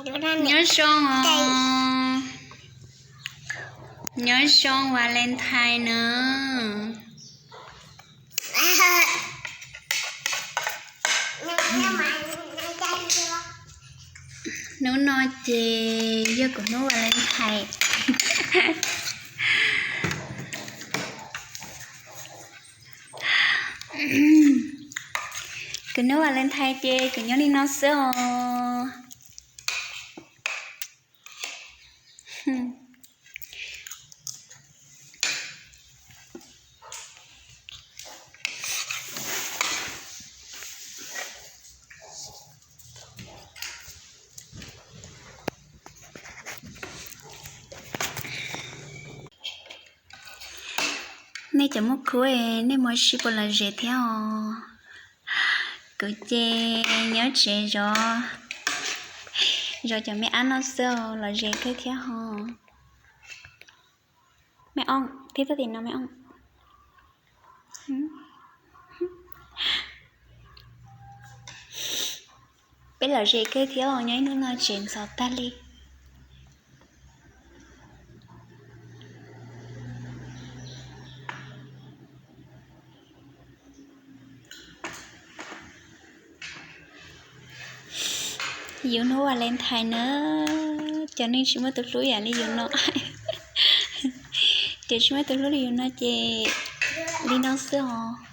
Nyob zoo os. Nyob zoo Valentine na. Hnub no ces yog kuv hnub Valentine. Kuv hnub Valentine ces kuv nyob li no xwb os. Nej cov muaj khub, nej mus ua si puas lom zem thiab os? Kuv ces nyob tsev zov, zov cov me ab no xwb os, lom zem kawg thiab hos. Me ooj, tib tug tim no me ooj. Peb lom zem kawg thiab os, nyob ib hnub no tsev ntxhov tag li. Yus hnub Valentine na, cov neeg tsis muaj tus hlub yam li yus no, cov tsis muaj tus hlub li yus no ces li no xwb os.